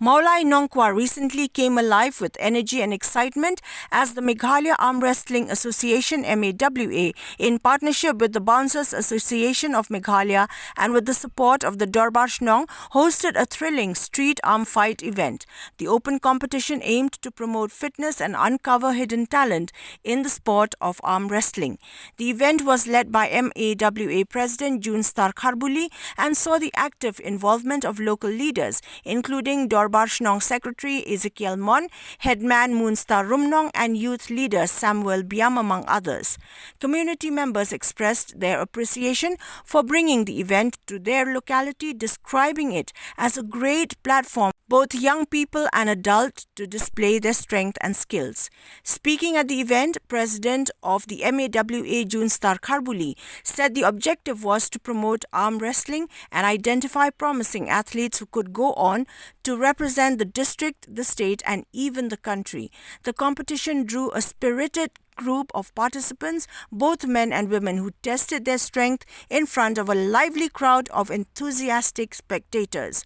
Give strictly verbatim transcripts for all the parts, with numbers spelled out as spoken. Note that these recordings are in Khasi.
Mawlai Nongkwar recently came alive with energy and excitement as the Meghalaya Arm Wrestling Association, M A W A, in partnership with the Bouncers Association of Meghalaya and with the support of the Dorbar Shnong, hosted a thrilling street arm fight event. The open competition aimed to promote fitness and uncover hidden talent in the sport of arm wrestling. The event was led by M A W A President June Star Kharbuli and saw the active involvement of local leaders, including Dorbar Shnong Secretary Ezekiel Mon, Headman Moonstar Rumnong, and youth leader Samuel Biam, among others. Community members expressed their appreciation for bringing the event to their locality, describing it as a great platform both young people and adults to display their strength and skills. Speaking at the event, President of the M A W A, June Star Kharbuli, said the objective was to promote arm wrestling and identify promising athletes who could go on to represent the district, the state, and even the country. The competition drew a spirited group of participants, both men and women, who tested their strength in front of a lively crowd of enthusiastic spectators.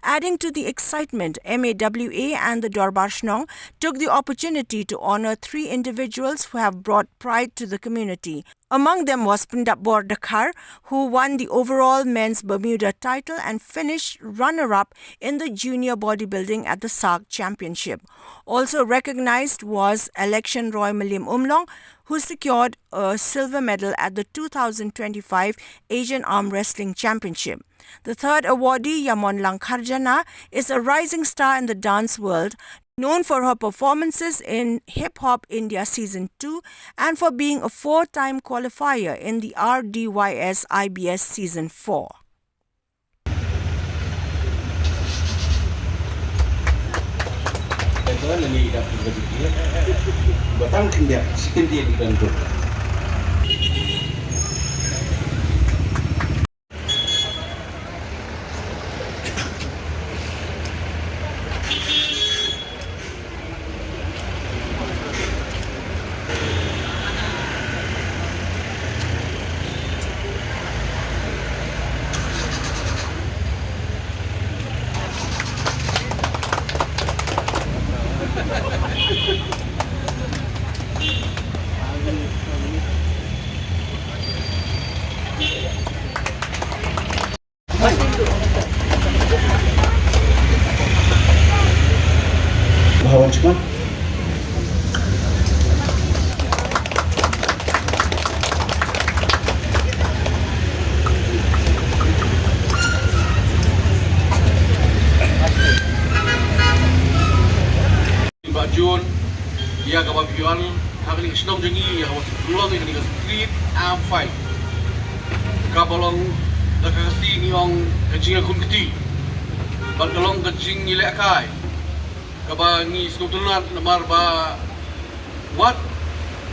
Adding to the excitement, M A W A and the Dorbar Shnong took the opportunity to honor three individuals who have brought pride to the community. Among them was Pyndapbor Dkhar, who won the overall men's Bermuda title and finished runner-up in the junior bodybuilding at the SAARC Championship. Also recognized was Election Roy Mylliem Umlong, who secured a silver medal at the two thousand twenty-five Asian Arm Wrestling Championship. The third awardee, Yamonlang Kharjana, is a rising star in the dance world, known for her performances in Hip Hop India Season two and for being a four-time qualifier in the R D Y S I B S Season four. Bah Jun, ïa kaba phi wan ha kane ka shnong jong ngi, ïa kaba phi pynlong ïa kane ka street arm fight, kaba long da ka Khasi ngi ong ka jingïakhun kti bad ka long ka jingïalehkai kaba ngi sngewtynnat namar ba wat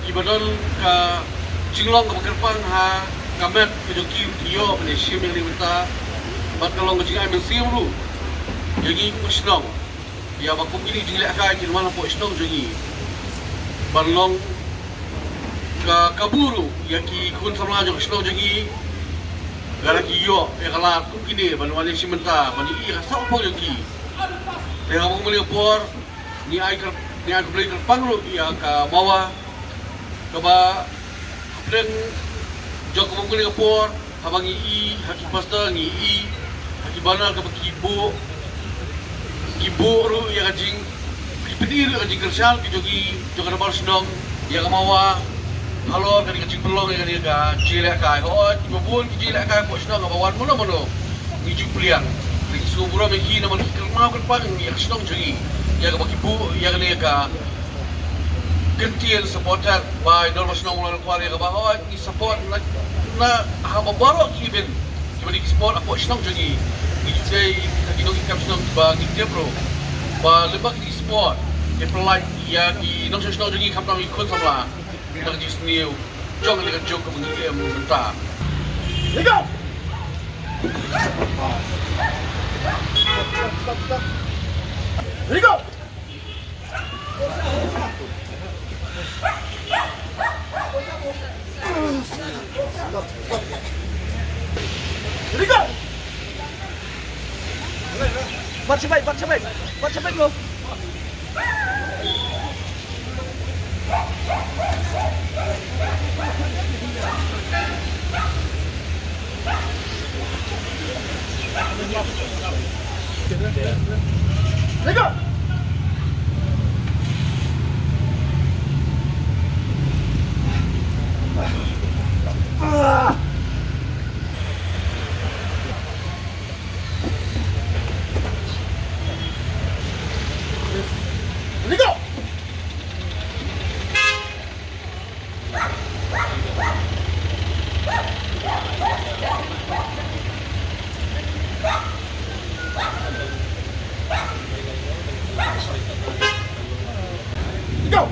kiba don ka jinglong kaba kyrpang ha ka met ka jong ki, ki ïoh ban ïashim ïa kane ka bynta bad ka long ka jingai mynsiem ruh ïa ngi kum ka shnong. Ïa ba kum kine ki jinglehkai kin wan hapoh shnong jong ngi ban long ka kabu ruh ïa ki khun samla jong ka shnong jong ngi, lada ki ïoh ïa ka lad kum kine ban wan ïashim bynta ban ïohi ïa ka sawpang jong ki. Te ha kaba kum kane ka por ngi ai kyrp-, ngi ai khublei kyrpang ruh ïa ka MAWA kaba hapdeng jong kaba kum kane ka por, haba ngi i ha ki poster, ngi i ha ki banner kaba ki buh, ki buh ruh ïa ka jing, ki pyni ruh ïa ka jingkyrshan ka jong ki, jong ka dorbar shnong ïa ka MAWA halor kane ka jingpynlong ïa kane ka jingïalehkai. Hooid, kiba bun ki jingïalehkai hapoh shnong haba wan mano mano ngi ju pliang. Ngi sngewburom ïa ki namar ki kynmaw kyrpang ïa ka shnong jong ngi ïa kaba ki buh ïa kane ka kyntien supporter bai dorbar shnong Mawlai Nongkwar ïa kaba hooid ngi support na, na ha baroh ki event kiba dei ki sport hapoh shnong jong ngi. Ngi ju dei ha ki nongkitkam shnong kiba ngi tip ruh ba lyngba ki sport ngi pynlait ïa ki nongshong shnong jong ngi khamtam ki khun samla na ka jingsniew jong kane ka juk kaba ngi im mynta. Ready, go! Bat shabai, bat shabai, bat shabai, bro. Let go. Let go. Go!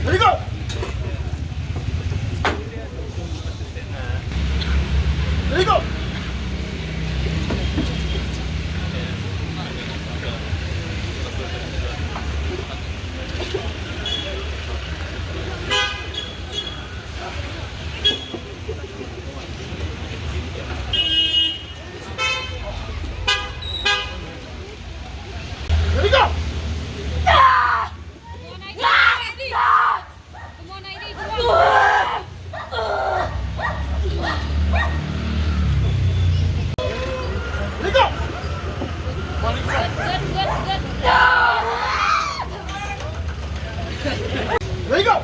Ready, go! Ready, go! Ready, go! Ready, go! Ready, go!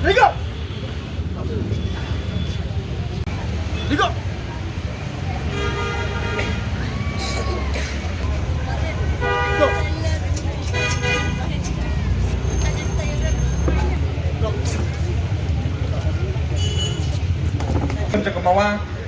Ready, go! Ready, go! Go! Go!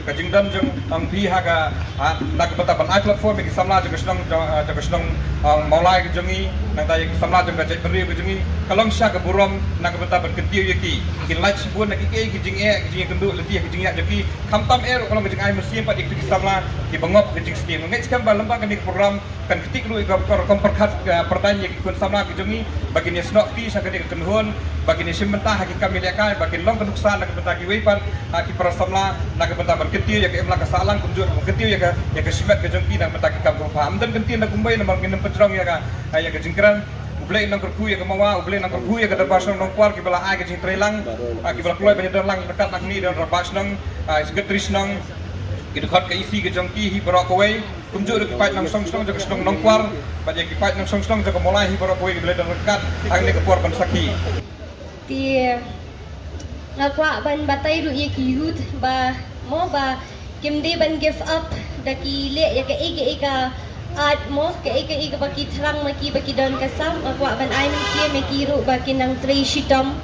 Ka jingdon jong, um, phi ha ka, ha, na ka bynta ban ai platform ïa ki samla jong ka shnong, jong, uh, jong ka shnong, um, Mawlai ka jong ngi, nangta ïa ki samla jong ka jaitbynriew ka jong ngi, ka long shisha ka burom na ka bynta ban kyntiew ïa ki. Kin lait shibun na kiei kiei ki jingeh, ki jingïakynduh lynti ha ki jingïaid jong ki. Khamtam eh ruh ka long ka jingai mynsiem pat ïa ki samla kiba ngop ka jingsniew. Nga ngeit skhem ba lyngba kane ka program kan ktik ruh ïa ka rukom pyrkhat, eh, pyrthei ïa ki khun samla ki jong ngi ba kin ïasnoh kti sha kane ka kynhun, ba kin ïashim bynta ha ki kam ïalehkai, ba kin long ka nuksa na ka bynta kiwei pat, ha ki para samla na ka bynta ban kyntiew ïa ka imlang ka sahlang, kumjuh ban kyntiew ïa ka, ïa ka shimet ka jong ki na ka bynta ki kam kiba bha. Ym don kyntien da kumba namar ngin ym pynjrong ïa ka, ïa ka jingkren. U Blei un nang kyrkhu ïa ka Mawa, U Blei un nang kyrkhu ïa ka Dorbar Shnong Nongkwar kiba la ai ka jingtreilang, ah, kiba la kloi ban ïadon lang ryngkat na kane ka Dorbar Shnong, ah, Secretary Shnong, ki dkhot ka E C ka jong ki hi baroh kawei. Kumjuh ruh ki paid nongshong shnong jong ka shnong Nongkwar bad ïa ki paid nongshong shnong jong ka Mawlai hi baroh kawei kiba la don ryngkat ha kane ka por ban sakhi. Te nga kwah ban batai ruh ïa ki youth ba mo ba kim dei ban give up da ki leh ïa kaei kaei ka art mo, kaei kaei kaba ki thrang ma ki ba ki don ka sap. Nga kwah ban ai mynsiem ïa ki ruh ba kin nang trei shitom,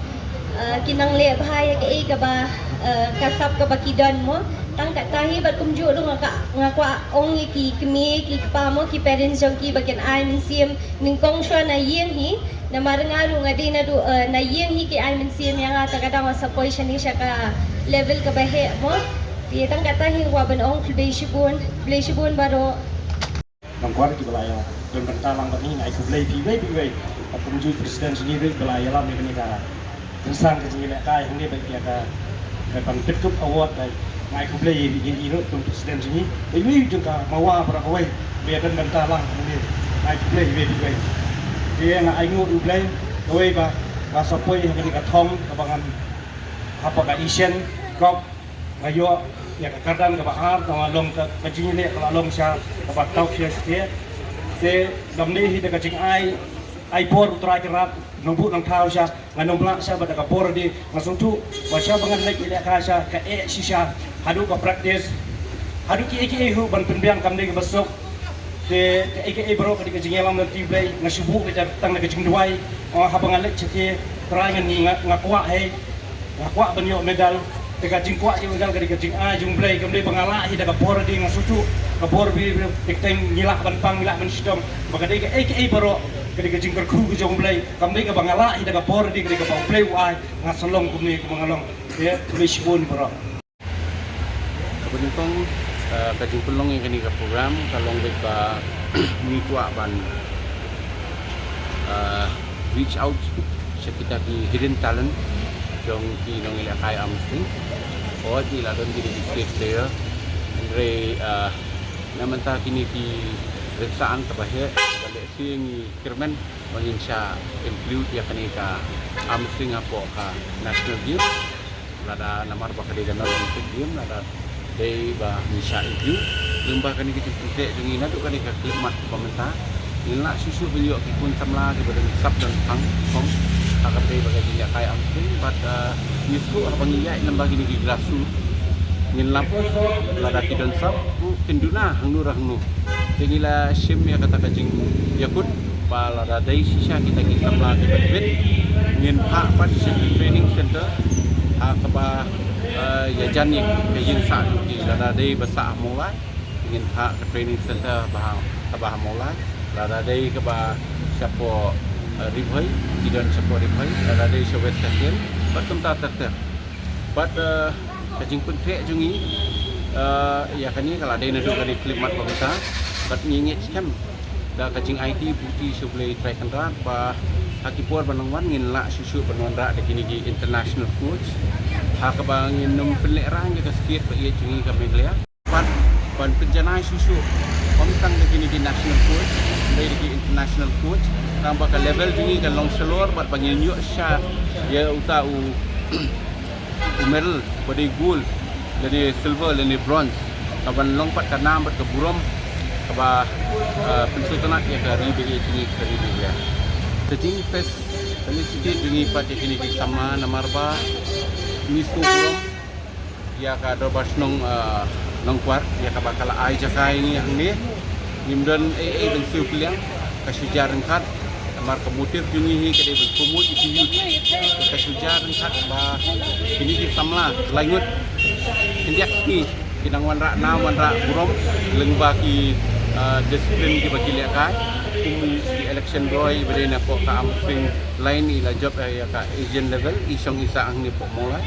eh, kin nang leh bha ïa kaei kaba, eh, ka sap kaba ki don mo. Tang katta hi bad kumjuh ruh nga ka, nga kwah ong ïa ki kmie ki kpa mo, ki parents jong ki ba kin ai mynsiem nyngkong shuwa na ïing hi. Namar nga ruh nga dei naduh, eh, na ïing hi ki ai mynsiem ïa nga, te ka dang sa poi shane sha ka level kaba heh mo. Te tang katta hi nga kwah ban ong khublei shibun, khublei shibun baroh. Nongkwar kiba la ïa don bynta lang bad ngi, nga ai khublei phi iwei pa iwei. Bad kumjuh president jong ngi ruh ba la ïalam ïa kane ka rynsan ka jingïalehkai hangne bad ïa ka, ka ban pynkup award, bad nga ai khublei ïa i ruh kum president jong ngi. Bad iwei jong ka Mawa baroh kawei ba ïa don bynta lang hangne, nga ai khublei iwei pa iwei. Te nga ainguh ïa U Blei kawei ba, ba sa poi ha kane ka thong kaba ngan hapoh ka Asian Cup. Nga ïoh ïa ka kyrdan kaba ar, kaba long ka, ka jingïaleh kaba long sha kaba tough sha sha. Te namar hi da ka jingai, ai por U Trai Kynrad Nongbuh Nongthaw sha, nga nongpynim sha bad da ka por de nga sngewthuh ba sha ba ngan leit ïalehkai sha ka eh shisha haduh ka practice, haduh kiei kiei ruh ban pynbiang kam dei kaba suk. Te kaei kaei baroh ka dei ka jingïalam lynti U Blei, nga shu buh ka jingtang da ka jingduwai. Haba nga leit shatei, Trai ngan, nga, nga kwah hi, nga kwah ban ïoh medal. Te ka jingkwah ïoh medal ka dei ka jingai jong U Blei, kam dei ba nga lah hi da ka bor de, nga sngewthuh ka bor ba, ba, te ka teng ngi lah ban pang, ngi lah ban shitom. Ba ka dei kaei kaei baroh ka dei ka jingkyrkhu ka jong U Blei, kam dei kaba nga lah hi da ka bor de, ka dei kaba U Blei u ai. Nga sa long kumne kumba nga long. Te khublei shibun baroh. Kaba nyngkong, eh, ka jingpynlong ïa kane ka program ka long beit ba ngi kwah ban, eh, reach out sha kita ki hidden talent jong ki nongïalehkai arm wrestling. Hooid, ngi la don kine ki state player. Hynrei, ah, na mynta kine ki rynsan kaba heh, ba lehse ngi kyrmen ba ngin sa include ïa kane ka arm wrestling hapoh ka national game. Lada namar ba ka dei ka non Olympic game, lada dei ba ngin sa include. Lyngba kane ka jingpyntrei jong ngi naduh kane ka khyllipmat ba mynta, ngin lah shuh shuh ban ïoh ki khun samla kiba don sap don phang, kum ha ka dei ba ka jingïalehkai arm wrestling, bad, ah, ngi sngewthuh haba ngi ïaid lyngba kine ki grassroots, ngin lap lada ki don sap, kin duna hangno re hangno. Te ngi la shim ïa kata ka jingïakut ba lada dei shisha kita ki samla kiba tbit, ngin phah pat sha ki training center ha kaba, eh, ïajan ïa ka ïing sah jong ki. Lada dei ba sah ha Mawlai, ngin phah ka training center ba ha, kaba ha Mawlai. Lada dei kaba shapoh, eh, Ri Bhoi, ki don shapoh Ri Bhoi. Lada dei sha West Khasi Hills, bad kumta ter ter. Bad, eh, ka jingpyntrei jong ngi, eh, ïa kane ka la dei naduh kane khyllipmat ba mynta. Bad ngi ngeit skhem da ka jingaiti buti sha U Blei Trai Kynrad ba ha ki por ban wan ngin lah shuh shuh ban wanrah da kine ki international coach, ha kaba ngin nym pynlehraiñ ïa ka state ba ïeit jong ngi ka Meghalaya. Bad ban pynjanai shuh shuh, ym tang da kine ki national coach, hynrei da ki international coach, tang ba ka level jong ngi kan long shalor, bad ba ngin ïoh shisha ïa uta u, u medal ba dei gold, lane silver, lane bronze, kaban long pat ka nam bad ka burom kaba, eh, pynsngewtynnat ïa ka ri ba ïeit jong ngi, ka ri Meghalaya. Te ngi felicitate jong ngi pat ïa kine ki samla namar ba ngi sngewburom ïa ka Dorbar Shnong, eh, Nongkwar, ïa kaba ka la ai jaka ïa ngi hangne. Ngim don ei ei ban siew kylliang, ka shu jia ryngkat. Namar ka motive jong ngi hi ka dei ban promote ïa ki youth. Ka shu jia ryngkat ba kine ki samla lai ngut, khyndiat sngi, ki nang wanrah nam wanrah burom lyngba ki, eh, discipline kiba ki lehkai, kum ki election roi ba dei napoh ka arm wrestling line, i la jop ïa ka Asian level, i shong i sah hangne hapoh Mawlai.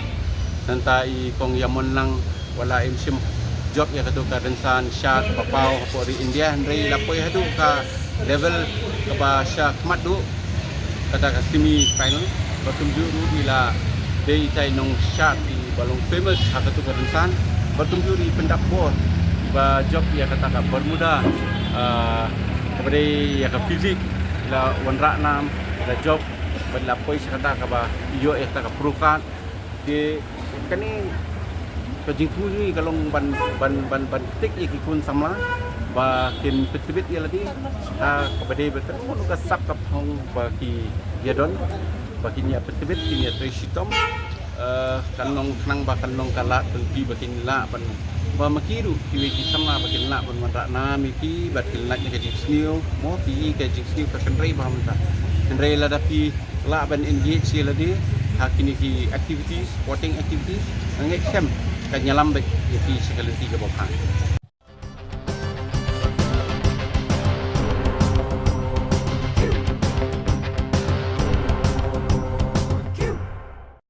Nangta i Kong Ïamon Lang, wat la im shym jop ïa kato ka rynsan shad ba paw hapoh ri India, hynrei i la poi haduh ka level kaba sha khmat duh, kata ka semi final. Bad kumjuh ruh i la dei itai i nongshad iba long famous ha kato ka rynsan. Bad kumjuh ruh i pyndap bor ba jop ïa kata ka Bermuda, ah, kaba dei ïa ka physique, i la wanrah nam, i la jop, bad i la poi sha kata kaba ïoh ïa kata ka pro card. Te kane ka jingthmu jong ngi ka long ban, ban, ban, ban ktik ïa ki khun samla ba kin pyntbit ïa lade ha kaba dei ba ka, ka sap ka phong ba ki ïa don, ba kin ïa pyntbit, kin ïa trei shitom. Eh, kan long khnang ba kan long ka lad ban phi ba kin lah ban, ba ma ki ruh kiwei ki samla ba kin lah ban wanrah nam ïa ki, bad kin lait na ka jingsniew, mo, phi i ka jingsniew ka kynrei ba mynta. Hynrei lada phi lah ban engage ïa lade ha kine ki activities, sporting activities, nga ngeit skhem kan ïalam beit ïa phi sha ka lynti kaba phang.